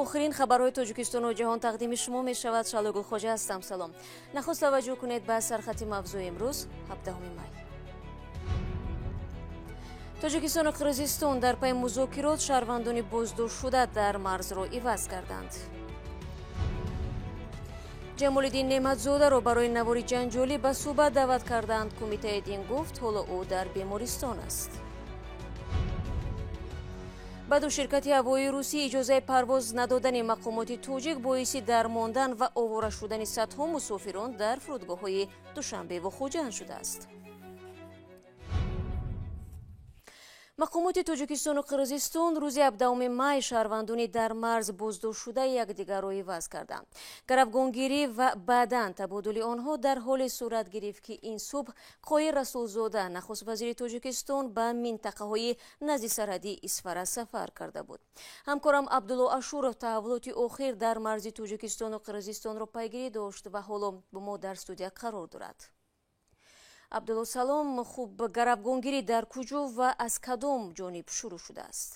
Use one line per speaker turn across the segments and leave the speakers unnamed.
Охирин хабарҳои Тоҷикистону ҷаҳон тақдими шумо мешавад. Шалогул Хоҷа ҳастам. Салом. Нахуст таваҷҷӯҳ кунед ба сархати мавзӯи имрӯз, 17 май. Тоҷикистону Қирғизистон дар пайи музокирот шаҳрвандони боздоштшуда дар марзро иваз карданд. Ҷамолиддин Неъматзодаро барои навори ҷанҷолӣ ба суҳбат даъват карданд. Кумитаи дин гуфт, ҳоло ӯ дар бемористон аст. Ба ду ширкати ҳавоии русӣ иҷозаи парвоз надодани мақомоти тоҷик боиси дармондан ва овора шудани садҳо мусофирон дар фурудгоҳҳои Душанбе ва Хуҷанд шудааст. Мақомоти Тоҷикистону Қирғизистон рӯзи 17 май шаҳрвандони дар марз боздоштшудаи якдигарро иваз карданд. Гаравгонгирӣ ва баъдан табодули онҳо дар ҳоле сурат гирифт, ки ин субҳ Қоҳир Расулзода, нахуствазири Тоҷикистон, ба минтақаҳои назди сарҳадии Исфара сафар карда буд. Ҳамкорам Абдулло Ашуров таҳаввулоти охир дар марзи Тоҷикистону Қирғизистонро пайгирӣ дошт ва ҳоло бо мо дар студия қарор дорад. Абдулло, салом. Хуб, гаравгонгирӣ дар куҷо ва аз кадом ҷониб шурӯъ шудааст?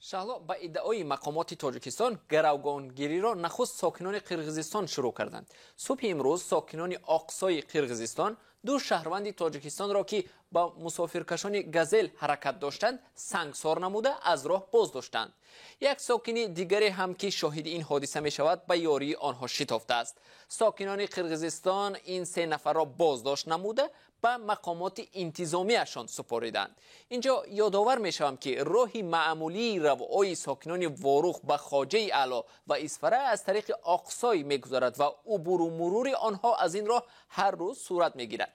Шаҳло, ба иддаои мақомоти Тоҷикистон гаравгонгириро нахуст сокинони Қирғизистон шурӯъ карданд. Субҳи имрӯз сокинони Оқсои Қирғизистон ду шаҳрванди Тоҷикистонро, ки ба мусофиркашони газел ҳаракат доштанд, сангсор намуда аз роҳ боздоштанд. Як сокини дигаре ҳам, ки шоҳиди ин ҳодиса мешавад, ба ёрии онҳо шитофтааст. Сокинони Қирғизистон ин се нафарро боздошт намуда ба мақомоти интизомиашон супориданд. Инҷо ёдовар мешавам, ки роҳи маъмулии равои сокинони Ворух ба Хоҷаи Аъло ва Исфара аз тариқи Оқсой мегузарад ва убуру мурури онҳо аз ин роҳ ҳар рӯз сурат мегирад.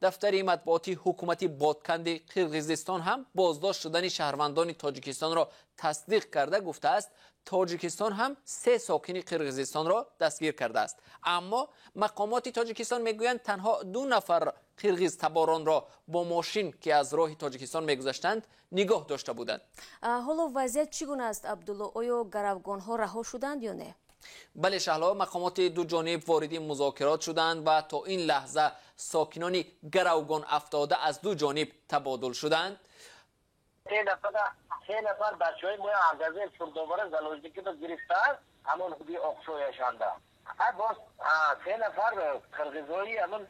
Дафтари матбуоти ҳукумати Бодканди Қирғизистон ҳам боздошт шудани шаҳрвандони Тоҷикистонро тасдиқ карда гуфтааст, Тоҷикистон ҳам се сокини Қирғизистонро дастгир кардааст. Аммо мақомоти Тоҷикистон мегӯянд, танҳо ду нафар қирғизтаборонро бо мошин, ки аз роҳи Тоҷикистон мегузаштанд, нигоҳ дошта буданд.
Ҳоло вазъият чӣ гуна аст, Абдулло? Оё гаравгонҳо раҳо шуданд ё не?
Бале, Шаҳло, мақомоти ду ҷониб вориди музокирот шуданд ва то ин лаҳза сокинони гаравгон афтода аз ду ҷониб табодул шуданд.
Се нафар бачаҳои мо газел фурдовара заложникиро гирифтааст, ҳамон худи Оқсояшанда. Боз се нафар қирғизҳои ҳамон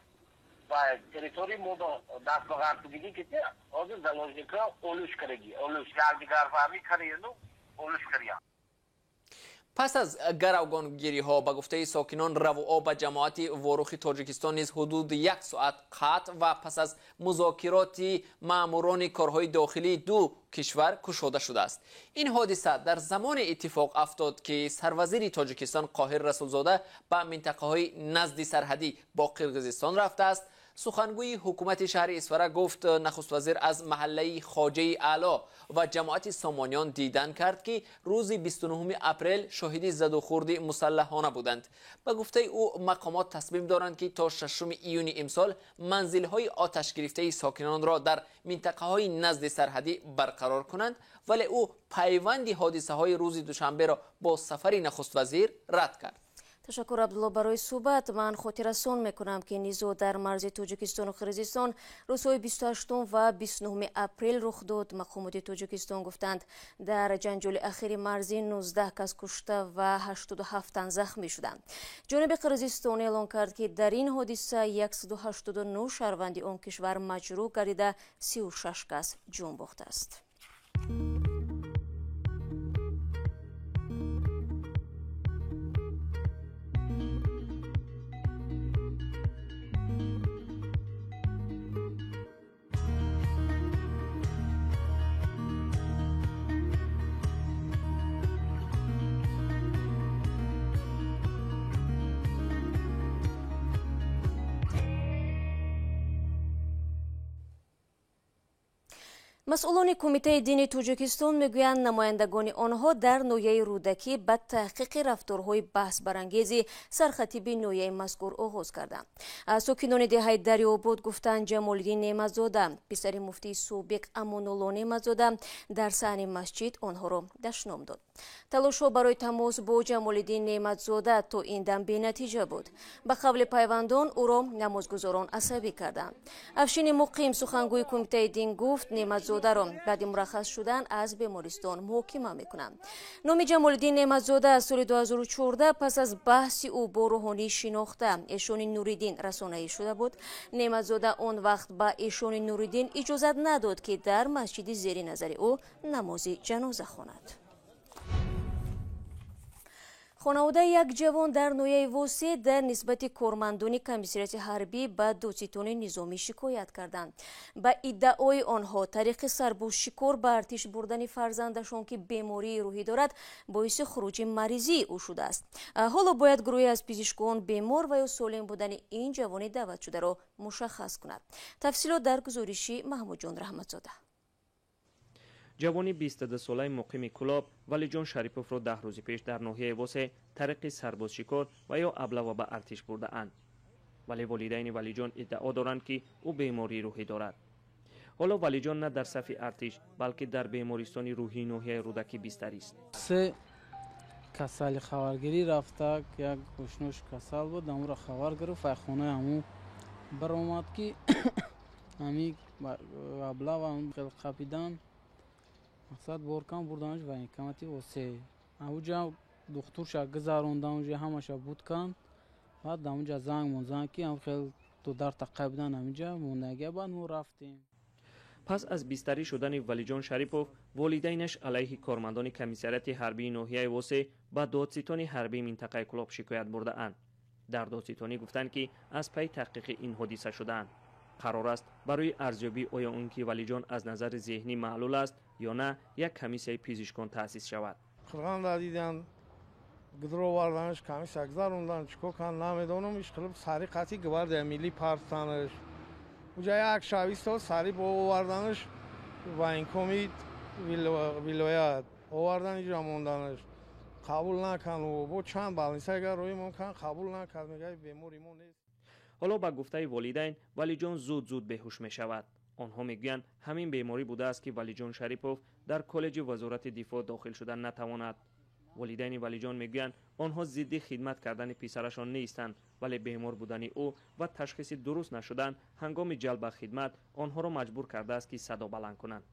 ба территорияи мо даст ба ғарқидагӣ, ки ҳозир заложникҳо олуш кардаги, олуш якдигарфаҳмӣ кардану олуш кардаанд.
Пас аз гаравгонгириҳо, ба гуфтаи сокинон, равуо ба ҷамоати Ворухи Тоҷикистон низ ҳудуди як соат қатъ ва пас аз музокироти маъмурони корҳои дохилии ду кишвар кушода шудааст. Ин ҳодиса дар замоне иттифоқ афтод, ки сарвазири Тоҷикистон Қоҳир Расулзода ба минтақаҳои назди сарҳадӣ бо Қирғизистон рафтааст. Сухангӯи ҳукумати шаҳри Исфара гуфт, нахуствазир аз маҳаллаи Хоҷаи Аъло ва ҷамоати Сомониён дидан кард, ки рӯзи 29 апрел шоҳиди задухӯрди мусаллаҳона буданд. Ба гуфтаи ӯ, мақомот тасмим доранд, ки то 6 июни имсол манзилҳои оташгирифтаи сокинонро дар минтақаҳои назди сарҳадӣ барқарор кунанд, вале ӯ пайванди ҳодисаҳои рӯзи душанберо бо сафари нахуствазир рад кард.
Ташаккур, Абдулло, барои суҳбат. Ман хотиррасон мекунам, ки низоъ дар марзи Тоҷикистону Қирғизистон рӯзҳои 28 ва 29 апрел рух дод. Мақомоти Тоҷикистон гуфтанд, дар ҷанҷоли ахири марзӣ 19 кас кушта ва 87 тан захмӣ шуданд. Ҷониби Қирғизистон эълон кард, ки дар ин ҳодиса 189 шаҳрванди он кишвар маҷрӯҳ гардида, 36 кас ҷон бохтааст. Масъулони Кумитаи дини Тоҷикистон мегӯянд, намояндагони онҳо дар ноҳияи Рӯдакӣ ба таҳқиқи рафторҳои баҳсбарангези сархатиби ноҳияи мазкур оғоз карданд. Сокинони деҳаи Дарёобод гуфтанд, Ҷамолиддин Неъматзода, писари муфтии собиқ Амонулло Неъматзода, дар саҳни масҷид онҳоро дашном дод. Талошҳо барои тамос бо Ҷамолиддин Неъматзода то ин дам бенатиҷа буд. Ба қавли пайвандон, ӯро намозгузорон асабӣ карданд. Афшини Муқим, сухангӯи кумитаи дин, гуфт, Неъматзодаро баъди мураххас шудан аз бемористон муҳокима мекунанд. Номи Ҷамолиддин Неъматзода аз соли 2014 пас аз баҳси ӯ бо рӯҳонии шинохта Эшони Нуриддин расонаӣ шуда буд. Неъматзода он вақт ба Эшони Нуриддин иҷозат надод, ки дар масҷиди зери назари ӯ намози ҷаноза хонад. Хонаводаи як ҷавон дар ноҳияи Восе дар нисбати кормандони комиссариати ҳарбӣ ба додситони низомӣ шикоят карданд. Ба иддаои онҳо, тариқи сарбозшикор ба артиш бурдани фарзандашон, ки бемории рӯҳӣ дорад, боиси хуруҷи маризии ӯ шудааст. Ҳоло бояд гурӯҳе аз пизишкон бемор ва ё солим будани ин ҷавони даъватшударо мушаххас кунад. Тафсилот дар гузориши Маҳмудҷон Раҳматзода.
Ҷавони 22-солаи муқими Кулоб Валиҷон Шариповро 10 рӯзи пеш дар ноҳияи Восе тариқи сарбозшикор ва ё аблава ба артиш бурдаанд. Вале волидайни Валиҷон иддао доранд, ки ӯ бемории рӯҳӣ дорад. Ҳоло Валиҷон на дар сафи артиш, балки дар бемористони рӯҳии ноҳияи Рӯдакӣ бистарист.
Се касали хабаргирӣ рафта, як гӯшнӯш касал буд, амуро хабар гирифт, ай хонаи ҳамун баромад, ки ҳами аблава хел қапидан, мақсад боркам бурданаш военкомати Восе. Ауҷа духтурша гузарондан, уҷа ҳамаша буд канд. Баъд амуҷа занг монзан, ки ам хел дударта қабидан, амиҷа мондагия, баъд мо рафтем.
Пас аз бистарӣ шудани Валиҷон Шарипов, волидайнаш алайҳи кормандони комиссариати ҳарбии ноҳияи Восе ба додситони ҳарбии минтақаи Кулоб шикоят бурдаанд. Дар додситонӣ гуфтанд, ки аз пайи таҳқиқи ин ҳодиса шудаанд. Қарор аст барои арзёбӣ, оё он ки Валиҷон аз назари зеҳнӣ маълул аст ё на, як комиссияи пизишкон таъсис шавад.
Қирғанда дидан, гидроварданаш, комиссия гузарондан, чӣ кор кан намедонам, ишқилиб сари қатъи гвардия миллӣ партанаш. Уҷа як шаб истод, сари бо оварданаш военкоми вилоят овардан, иҷа монданаш. Қабул накан, бо чанд балнисага рӯи кан қабул накард, мегӯяд бемори мо нест.
Ҳоло ба гуфтаи волидайн, Валиҷон зуд-зуд беҳуш мешавад. Онҳо мегӯянд, ҳамин беморӣ будааст, ки Валиҷон Шарипов дар коллеҷи вазорати дифоъ дохил шуда натавонад. Волидайни Валиҷон мегӯянд, онҳо зидди хидмат кардани писарашон нестанд, вале бемор будани ӯ ва ташхиси дуруст нашудан ҳангоми ҷалб ба хидмат онҳоро маҷбур кардааст, ки садо баланд кунанд.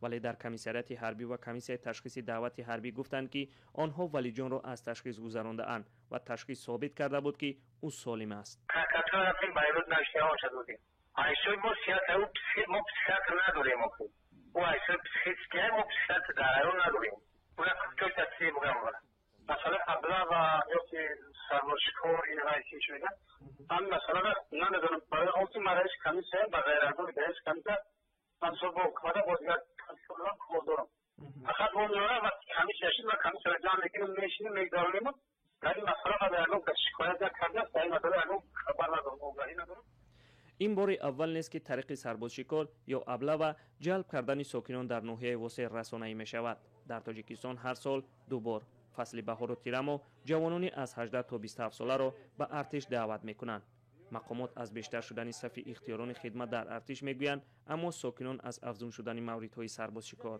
Вале дар комиссариати ҳарбӣ ва комиссияи ташхиси даъвати ҳарбӣ гуфтанд, ки онҳо Валиҷонро аз ташхис гузарондаанд ва ташхис собит карда буд, ки ӯ солим аст. Ин бори аввал нест, ки тариқи сарбозшикор ё аблава ҷалб кардани сокинон дар ноҳияи Восе расонаӣ мешавад. Дар Тоҷикистон ҳар сол ду бор фасли баҳору тирамоҳ ҷавонони аз 18 то 27 соларо ба артиш даъват мекунанд. Мақомот аз бештар шудани сафи ихтиёрони хидмат дар артиш мегӯянд, аммо сокинон аз афзун шудани мавридҳои сарбозшикор.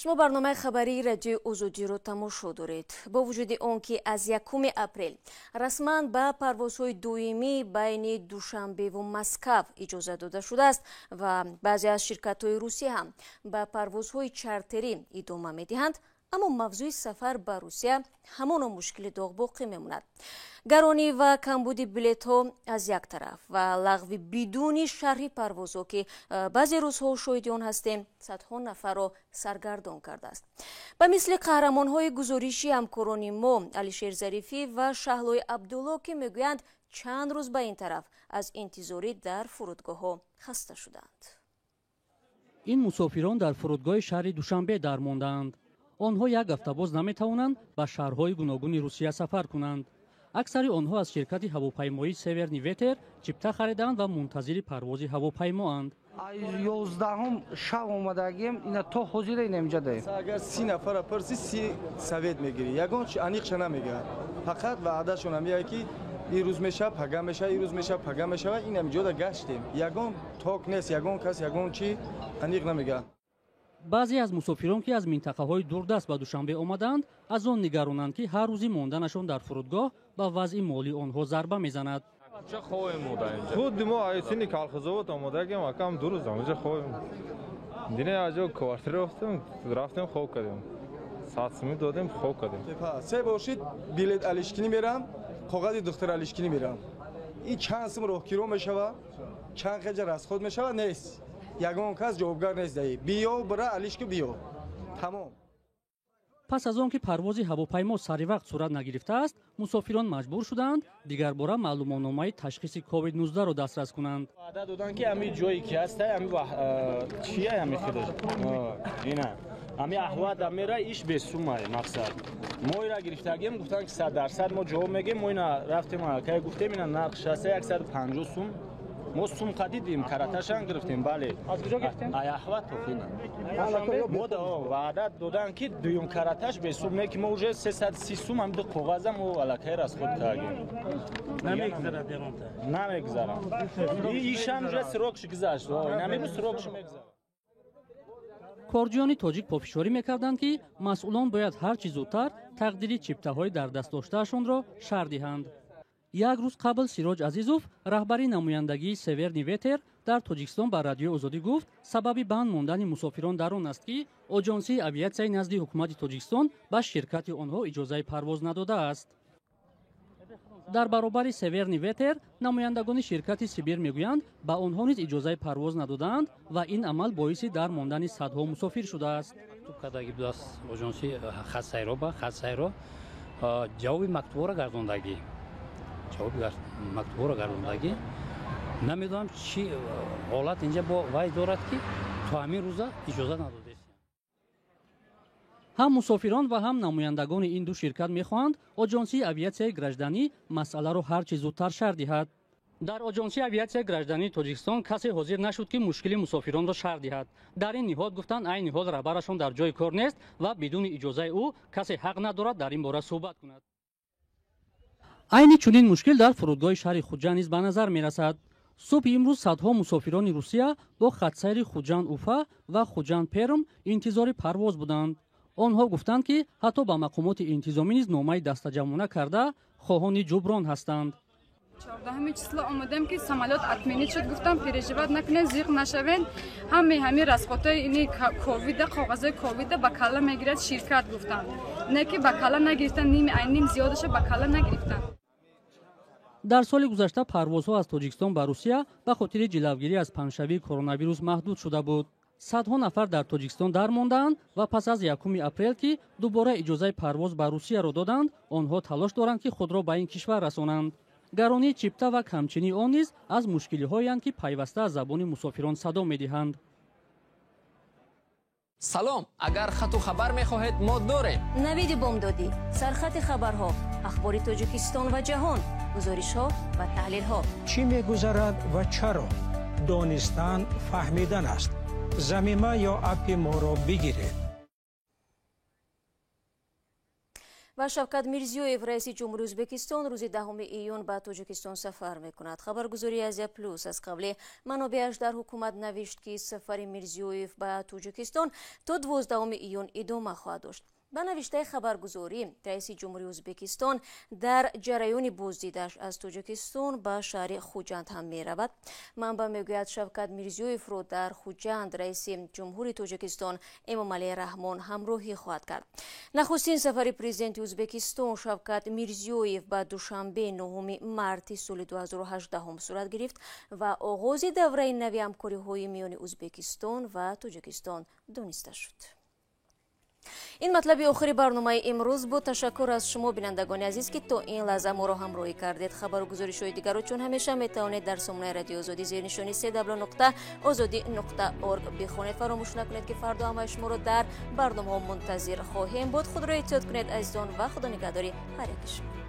Шумо барномаи хабарии радиои Озодиро тамошо доред. Бо вуҷуди он ки аз 1 апрел расман ба парвозҳои доимӣ байни Душанбеву Москав иҷоза дода шудааст ва баъзе аз ширкатҳои Русия ҳам ба парвозҳои чартерӣ идома медиҳанд, аммо мавзӯи сафар ба Русия ҳамоно мушкили доғ боқӣ мемонад. Гаронӣ ва камбуди билетҳо аз як тараф ва лағви бидуни шарҳи парвозҳо, ки баъзе рӯзҳо шоҳиди он ҳастем, садҳо нафарро саргардон кардааст. Ба мисли қаҳрамонҳои гузориши ҳамкорони мо Алишер Зарифӣ ва Шаҳлои Абдулло, ки мегӯянд, чанд рӯз ба ин тараф аз интизорӣ дар фурудгоҳҳо хаста шуданд.
Ин мусофирон дар фурудгоҳи шаҳри Душанбе дармондаанд. Онҳо як ҳафта боз наметавонанд ба шаҳрҳои гуногуни Русия сафар кунанд. Аксари онҳо аз ширкати ҳавопаймоии Северный ветер чипта харидаанд ва мунтазири парвози ҳавопаймоанд.
11-ум шаб омадагием, ина то ҳозира ина инҷа даем.
Агар 30 нафара пурсӣ, 30 совет мегирӣ. Ягон чи аниқша намегирад. Фақат ваъдашон ҳамияе, ки ирӯз мешава, пага мешава, ирӯз мешава, пага мешава. Ин ҳамиҷода гаштем. Ягон ток нест, ягон кас, ягон чи аниқ намегирад.
Баъзе аз мусофирон, ки аз минтақаҳои дурдаст ба Душанбе омадаанд, аз он нигаронанд, ки ҳар рӯзи монданашон дар фурудгоҳ ба вазъи молии онҳо зарба мезанад.
Худ мо сини Колхозобод омодагем, акам 2 рӯз онҷа хоҳем. Дине аҷо квартира рафтем, хоб кардем. 100 сумӣ додем, хоб кардем.
Се бошид билет алишкинӣ мерам, коғази духтар алишкинӣ мерам. Ин чанд сум роҳкиро мешава, чанд хеҷа расход мешава, нест. Ягон кас ҷавобгар нест даи. Биё, бира, алишки биё. Тамом.
Пас аз он ки парвози ҳавопаймо сари вақт сурат нагирифтааст, мусофирон маҷбур шуданд дигарбора маълумотномаи ташхиси COVID-19-ро дастрас кунанд.
Ваъда доданд, ки ҳамин ҷое ки ҳаста, ҳамин чия, ҳамин худаш ина ҳамин аҳвада мера, иш бесумай мақсад. Мо ира гирифтагем, гуфтанд, ки 100% мо ҷавоб мегем. Мо ина рафтем, аллакай гуфтем, ина нарх 650 сум. Мо сум қадидим, караташан гирифтем, бале.
Аз куҷо гирифтем?
Ай аҳват тофина. Мо ваъда доданд, ки дуюм караташ бесум не, ки мо уже 330 сум ҳам ду коғаза мо аллакай расход кардем.
Намегзарад ягонта?
Намегзарад. Ишам уже срокш гузашт. Намегу срокш мегзарад.
Корҷиёни тоҷик пофишорӣ мекарданд, ки масъулон бояд ҳар чӣ зудтар тақдири чиптаҳои дар даст доштаашонро шарҳ диҳанд. Як рӯз қабл Сироҷ Азизов, раҳбари намояндагии Северный ветер дар Тоҷикистон, ба Радиои Озодӣ гуфт, сабаби банд мондани мусофирон дар он аст, ки Оҷонсии авиатсияи назди ҳукумати Тоҷикистон ба ширкати онҳо иҷозаи парвоз надодааст. Дар баробари Северный ветер намояндагони ширкати Сибир мегӯянд, ба онҳо низ иҷозаи парвоз надодаанд ва ин амал боиси дар мондани садҳо мусофир шудааст.
Мактуб будааст оҷонсии хатсайро ба хатсайро ҷавоби мактубҳоро гардондагӣ. Ҷавоби мактубҳоро гардондагӣ. Намедонам, чӣ ҳолат инҷа бо вай дорад, ки то ҳамин рӯза иҷоза надодааст.
Ҳам мусофирон ва ҳам намояндагони ин ду ширкат мехоҳанд Оҷонсии авиатсияи гражданӣ масъаларо ҳар чӣ зудтар шарҳ диҳад. Дар Оҷонсии авиатсияи граждании Тоҷикистон касе ҳозир нашуд, ки мушкили мусофиронро шарҳ диҳад. Дар ин ниҳод гуфтанд, айни ҳол раҳбарашон дар ҷои кор нест ва бидуни иҷозаи ӯ касе ҳақ надорад дар ин бора суҳбат кунад. Айни чунин мушкил дар фурудгоҳи шаҳри Хуҷанд низ ба назар мерасад. Субҳи имрӯз садҳо мусофирони Русия бо хатсайри Хуҷанд Уфа ва Хуҷанд Перм интизори парвоз буданд. Онҳо гуфтанд, ки ҳатто ба мақомоти интизомӣ низ номаи дастаҷамъона карда хоҳони ҷуброн ҳастанд.
14 число омадем, ки самолёт отменить шуд. Гуфтам, переживать накунед, зиқ нашавед, ҳамаи ҳамин расходҳои ини ковида, коғазҳои ковида ба калла мегирад ширкат, гуфтам. Не ки ба калла нагирифтан, ними ай ним зиёдаша ба калла нагирифтан.
Дар соли гузашта парвозҳо аз Тоҷикистон ба Русия ба хотири ҷилавгирӣ аз паҳншавии коронавирус маҳдуд шуда буд. Садҳо нафар дар Тоҷикистон дармондаанд ва пас аз 1 апрел, ки дубора иҷозаи парвоз ба Русияро доданд, онҳо талош доранд, ки худро ба ин кишвар расонанд. Гаронии чипта ва камчинии он низ аз мушкилиҳоянд, ки пайваста аз забони мусофирон садо медиҳанд.
Салом, агар хату хабар мехоҳед, мо дорем.
Навиди бомдодӣ, сархати хабарҳо, ахбори Тоҷикистон ва ҷаҳон, гузоришҳо ва таҳлилҳо.
Чӣ мегузарад ва чаро? Донистан фаҳмидан аст. Замима ё аппи моро бигиред.
Ва Шавкат Мирзиёев, раиси ҷумҳури Ӯзбекистон, рӯзи 10 июн ба Тоҷикистон сафар мекунад. Хабаргузории Азия Плюс аз қавли манобеаш дар ҳукумат навишт, ки сафари Мирзиёев ба Тоҷикистон то 12 июн идома хоҳад дошт. Ба навиштаи хабаргузорӣ, раиси ҷумҳури Ӯзбекистон дар ҷараёни боздидаш аз Тоҷикистон ба шаҳри Хуҷанд ҳам меравад. Манбаъ мегӯяд, Шавкат Мирзиёевро дар Хуҷанд раиси ҷумҳури Тоҷикистон Эмомалӣ Раҳмон ҳамроҳӣ хоҳад кард. Нахустин сафари президенти Ӯзбекистон Шавкат Мирзиёев ба Душанбе 9 марти соли 2018 сурат гирифт ва оғози давраи нави ҳамкориҳои миёни Ӯзбекистон ва Тоҷикистон дониста шуд. Ин матлаби охири барномаи имрӯз буд. Ташаккур аз шумо, бинандагони азиз, ки то ин лаҳза моро ҳамроҳӣ кардед. Хабару гузоришҳои дигарро чун ҳамеша метавонед дар сомонаи Радиои Озодӣ зери нишони www.ozodi.org бихонед. Фаромӯш накунед, ки фардо ҳамаи шуморо дар барномаҳо мунтазир хоҳем буд. Худро эҳтиёт кунед, азизон, ва худо нигаҳдори ҳар яки шумо.